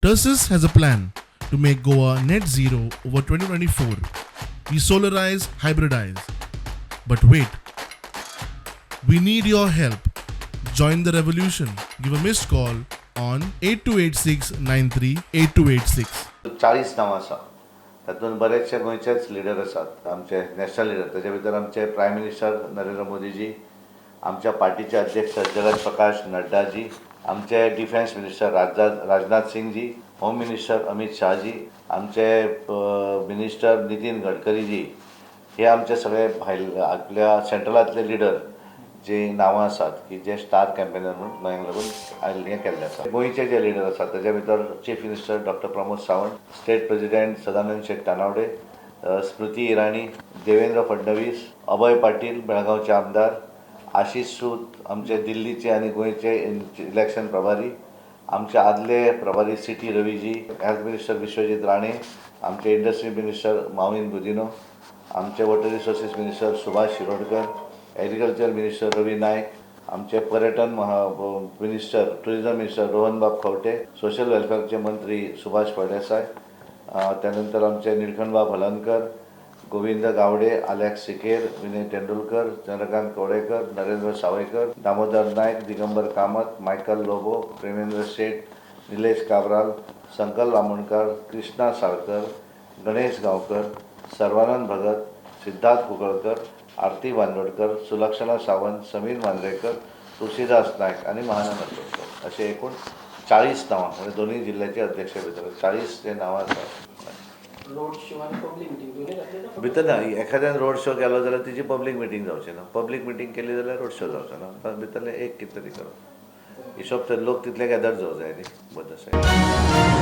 Tersus has a plan to make Goa net zero over 2024. We solarize, hybridize. But wait, we need your help. Join the revolution. Give a missed call on 8286 938286. 40 नांवां आसा. तातूंत बरेचशे गोंयचेच leader आसात, आमचे national leader. ताच्या भितर आमचे prime minister Narendra मोदीजी, आमच्या पार्टीचे अध्यक्ष जगत प्रकाश नड्डाजी, आमचे defence minister Rajnath Singhji, home minister Amit Shahaji, आमचे मिनिस्टर नितीन गडकरीजी. हे आमचे सगळे भायल आपल्या सेंट्रलांतले लिडर जी नांवां आसात की जे स्टार कॅम्पेनर म्हणून गोंयांक लागून हें केल्लें आसा. गोंयचे जे लिडर आसात, ताच्या भितर chief minister doctor Pramod Sawant, state president Sadanand Shet Tanavade, Smriti Irani, Devendra Fadnavis, Abhay Patil बेळगांवचे आमदार, आशिष सूद आमचे दिल्लीचे आनी गोंयचे इलेक्शन प्रभारी, आमचे आदले प्रभारी C T Raviji, health minister Vishwajit Rane, आमचे इंडस्ट्री मिनिस्टर माविन गुदिनो, आमचे water resources minister Subhash Shirodkar, agriculture minister Ravi Naik, आमचे पर्यटन minister, tourism minister रोहनबाब Khaunte, social वेलफेअरचे मंत्री सुभाष फळदेसाय, त्यानंतर आमचे निळकंठबाब हळर्णकर, गोविंद गावडे, आलेक्स सिकेर, विनय तेंडुलकर, चंद्रकांत कवळेकर, नरेंद्र सावयकर, दामोदर नायक, दिगंबर कामत, मायकल लोबो, प्रेमेंद्र शेट, निलेश काब्राल, संकल्प आमोणकर, कृष्णा साळकर, गणेश गांवकर, सर्वानंद भगत, सिद्धार्थ कुंकळकर, आरती बांदोडकर, सुलक्षणा सावंत, समीर मांजरेकर, तुळशीदास नायक आनी महाना मर्लेकर असे एकूण 40 नांवां, म्हणजे दोन्ही जिल्ह्याचे अध्यक्ष भितर 40 जे नांवां आसात. रोड शो आनी पब्लीक मिटींग दोनूय जातले का? भितर ना. एखाद्यान रोड शो केलो जाल्यार तिची पब्लीक मिटींग जावची ना, पब्लीक मिटींग केली जाल्यार रोड शो जावचो ना. तर भितरलें एक कितें तरी करप, हिशोब तर लोक तितले गॅदर जावं जाय न्ही बोथ सायड.